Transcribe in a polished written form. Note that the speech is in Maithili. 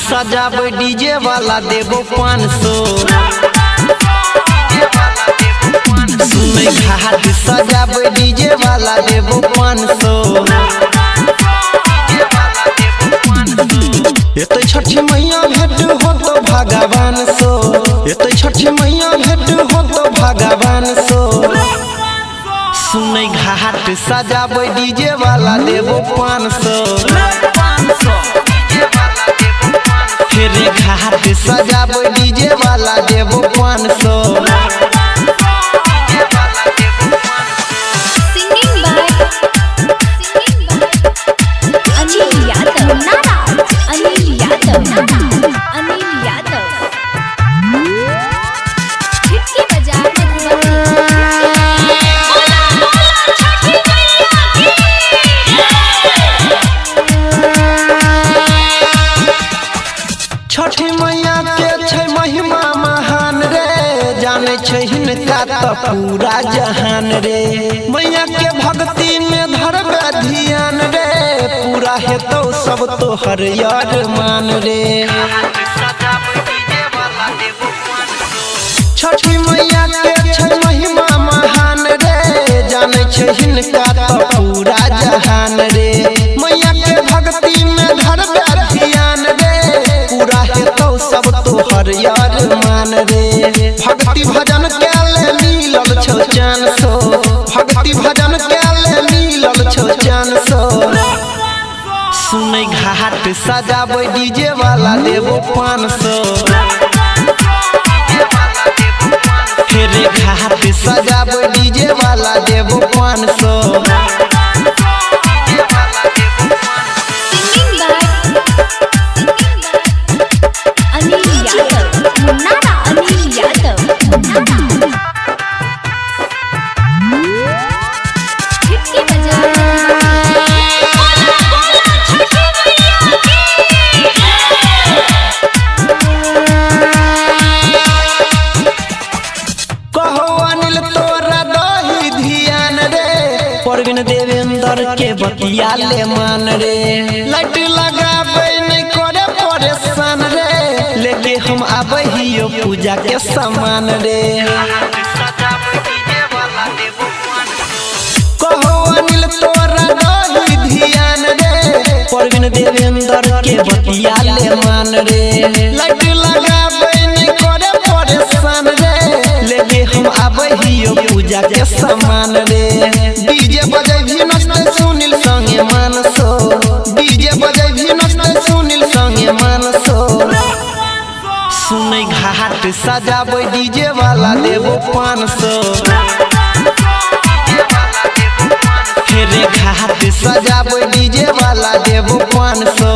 सजाबै डीजे वाला देबो 500। सुनै घाट सजाबै डीजे वाला देबो 500। एतै छठी मैया भेट होतो भगवान सो। एतै छठी मैया भेट होतो भगवान सो। सुनै घाट सजाबै डीजे वाला देबो 500। फेरे घाट सजाबै डीजे वाला देबो 500। Singing by Anil Yadav Naraj, Anil Yadav Naraj, Anil Yadav. Khidki Bazar Madhubani. बोला बोला छठी मैया की। छठी मैया के छै महिमा महान रे, जाने छै हिनका त पूरा जहान रे। मैया के भक्ति में धरबे ध्यान रे, पूरा हेतौ सब तोहर यार मान रे। छठी मैया के छै महिमा महान रे, जाने छै हिनका त पूरा जहान रे। मैया के भक्ति में धरबे ध्यान रे, पूरा हेतौ सब तोहर यार मान रे। भक्ति भजन के ले मिलल छौ चान सो। भक्ति भजन के ले मिलल छौ चान सो। सुनै घाट सजाबै डीजे वाला देबो 500। फेरे घाट सजाबै डीजे वाला देबो 500। Singing by Anil Yadav Naraj, Anil Yadav Naraj. Khidki Bazar Madhubani. बोला बोला छठी मैया की। कहो अनिल तोरा दही ध्यान रे, परवीन देवेंद्र के बतिया ले मान रे। लाइट लगाबै नहीं करे परेशान रे, लेके हम आबै हियो पूजा के सामान रे। कहो अनिल तोरा दही ध्यान रे, परवीन देवेंद्र के बतिया ले मान रे। लाइट लगाबै नहीं करे परेशान रे, लेके हम आबै हियो पूजा के सामान रे। डीजे बजैभी नचतै सुनील संगे मानसो। डीजे बजैभी नचतै सुनील संगे मानसो। सुनै घाट सजाबै डीजे वाला देबो 500। फेरे घाट सजाबै डीजे वाला देबो 500।